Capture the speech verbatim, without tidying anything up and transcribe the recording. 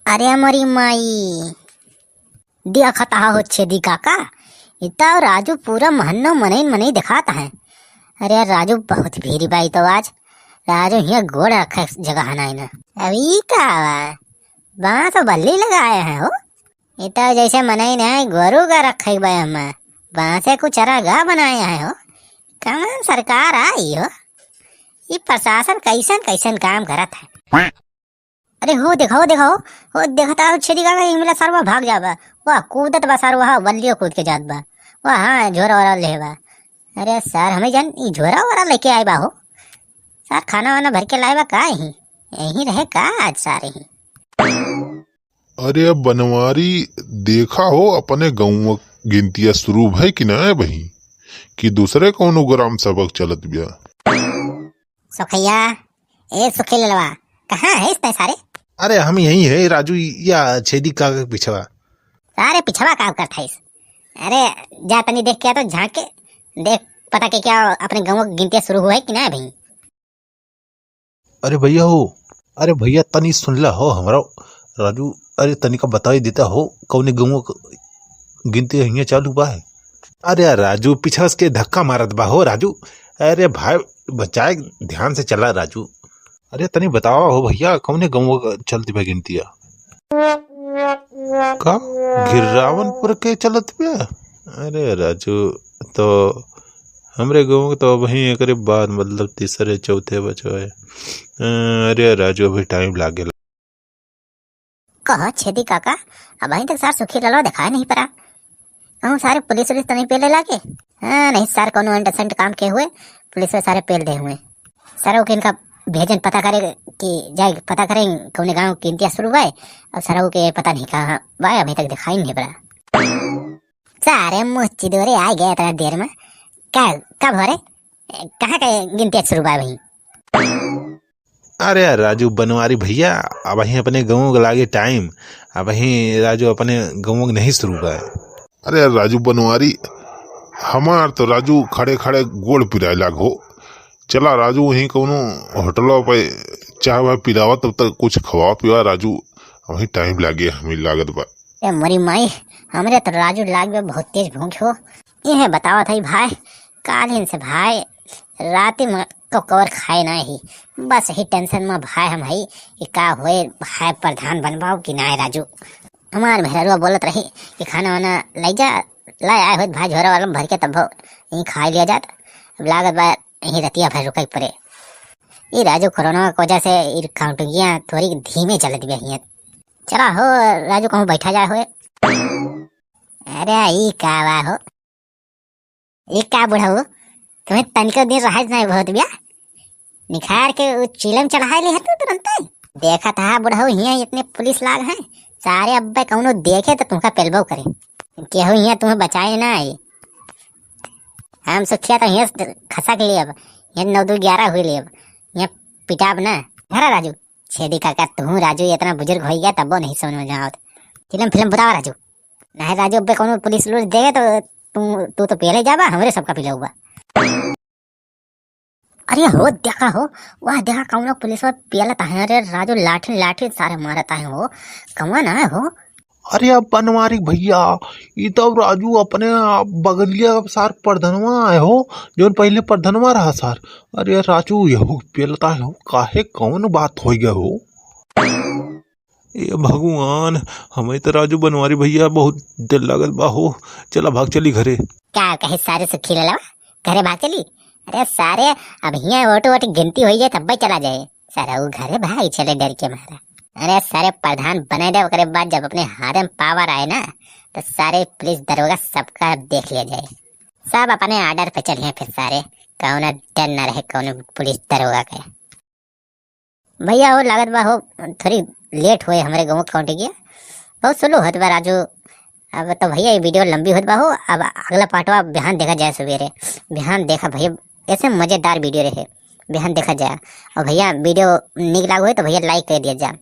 अरे मोरी माई, देखत हा हो छेदी काका, ई तो राजू पूरा महन्नो मनई मनई देखात है। अरे यार राजू, बहुत भीड़ बा ई तो आज। राजू, हियाँ गोड़ रखे जगह नाई ना। अब ई का बा? बाँस बल्ली लगाए हैं हो। ई तो जैसे मनई नाई, गोरू का रखे बा हमें। बाँसे कुछ चरागाह बनाए हैं हो। कौन सरकार आई हो? ई प्रशासन कैसन कैसन काम करत है। अरे हो देखा, हो देखा, हो, हो देखा ता छेदी काका, ई मिला सरवा भाग जाबा। वाह, कूदत बा सरवा, हाँ, बल्लियो कूद के जात बा। वाह, हाँ, झोरा ओरा ले बा। अरे सर, हमें जान ई झोरा ओरा लेके आए बा हो। सर, खाना वाना भर के लाए बा का ही? यहीं रहे का आज सारे ही? अरे अब बनवारी, देखा हो, अपने गाँव गिनतिया शुरू भय कि ना भई, कि दूसरे कौनो ग्राम सभा चलत बिया? सुखैया, ए सुखी ललवा, कहाँ है इस तय सारे? अरे हम यहीं है राजू, या छेदी काका के पिछवा। सारे पिछवा का करत है इस? अरे जा तनी देख के आ तो, झाँक के देख, पता के क्या अपने गाँव की गिनतिया शुरू हुआ है कि ना भई? अरे भैया हो, अरे भैया तनी सुन ला हो हमरा राजू, अरे तनिका बताई देता हो कौने गाँव क गिनती हियाँ चालू बा है। अरे यार राजू, पीछे से के धक्का मारत बा हो राजू। अरे भाई, बचाए, ध्यान से चला राजू। अरे तनी बतावा हो भैया, कौने गाँव क चलती बा गिनतिया? का घिर्रावनपुर के चलत बा? अरे राजू, तो हमरे गाँव के तो अबहीं एकरे बाद, मतलब तीसरे चौथे बचो है। अ, अरे राजू, अभी टाइम लागेला। कहो छेदी काका, अबहीं तक सार सुखी ललवा दिखाई नहीं पड़ा। कहूँ सारे पुलिस उलिस तो नहीं पेले लागे? हाँ, नहीं सार, कौनो अंडरसेंट काम के हुए, पुलिस में सारे पेल दे हुए। सारे ओके इनका भेजन पता करे कि जाए पता करें कौने गाँव की गिनतिया शुरू हुआ है, और सारे ओके पता नहीं कहाँ बा, अभी तक दिखाई नहीं पड़ा। सारे मुच्ची दोरे आ गए इतना देर में। का, कब हो रे? कहाँ के गिनती शुरू बा भाई? अरे यार राजू बनवारी भैया, अबहीं अपने गाँव के लागे टाइम, अबहीं राजू अपने गाँव के नहीं शुरू बा। अरे यार राजू बनवारी, हमार तो राजू खड़े खड़े गोड़ पिराए लाग हो। चला राजू, वहीं कौनो होटलो पे चाय वाय पिलावा, तब तक कुछ खवा पिवा राजू, वहीं टाइम लागे हमें लागत बा। ए मोरी माई, हमरे तो राजू लाग बा बहुत तेज भूख हो। इहे बतावत है भाई, कालिन से भाई राती में को कवर खाए ना ही, बस यही टेंशन में भाई हम हई कि का होए भाई, प्रधान बनबाओ कि ना राजू। हमार मेहररुआ बोलत रही कि खाना वाना लै जा, लै आए होत भाई झोरा वाला में भर के, तब यहीं खा लिया जात। अब लागत बा यहीं रतिया भर रुके पड़े। ई राजू कोरोना के वजह से ई काउंटिंगिया थोड़ी धीमे चलत बा हियां। चला हो राजू, कहूँ बैठा जाए होए। अरे ई का बा हो? ए का बुढ़ऊ, तुम्हें तनिको दिन रहत नहीं बहुत बिया? निखार के उ चीलम चढ़ाए ले है तू तुरंते। देखत हा बुढ़ऊ, हियां इतने पुलिस लाग हैं, सारे अब्बे कौनो देखे तो तुमका पेलबो करे। केहू हियां तुम्हें बचाए ना आई। हम सुखिया तो हियां खसक लेब, हियां नौ दू ग्यारह हुई लेब, हियां पिटाब ना। धरा राजू, छेदी काका, तू राजू इतना बुजुर्ग हो गया तब वो नहीं समझ में आवत। फिल्म, फिल्म बतावा राजू। नहीं राजू, अब्बे कौनो पुलिस उलिस देखे तो तू, तू तो पहले जाबा, हमरे सबका पिलौबा। अरे हो देखा हो, वह देखा कौनो पुलिस वाला पियलत है। अरे राजू लाठी लाठी सारे मारत है हो, कौन है हो? अरे अब बनवारी भैया, ई तो राजू अपने बगलिया सार प्रधनवा है हो, जौन पहले प्रधनवा रहा सार। अरे राजू यहू पियलत है हो, काहे कौन बात हो गया हो? ए भगवान, हमें तो राजू बनवारी भैया बहुत डर लागल बा हो। चला भाग चली घरे। का कहे सारे सुखी ललवा, घरे भाग चली? अरे सारे, अब हियां वोट वोट गिनती होई जाए तब चला जाए। सारे वो घरे भाग चले डर के मारा। अरे सारे प्रधान बने दे, ओकरे बाद जब अपने हाथ में पावर आए ना, तो सारे पुलिस दरोगा सबका देख लिया जाए। सब अपने ऑर्डर पे चलिए फिर सारे, कौनो डर ना रहे कौनो पुलिस दरोगा के। भैया हो लागत बा हो, थोड़ी लेट होए हमरे गाँव काउंटिंगिया, बहुत स्लो होत बा राजू। अब तो भैया ये वीडियो लंबी होत बा हो, अब अगला पार्टवा बिहान देखा जाए सवेरे। बिहान देखा भैया, ऐसे मजेदार वीडियो रहे, बिहान देखा जाए। और भैया वीडियो नीक लाग होए तो भैया लाइक कर दिया जा।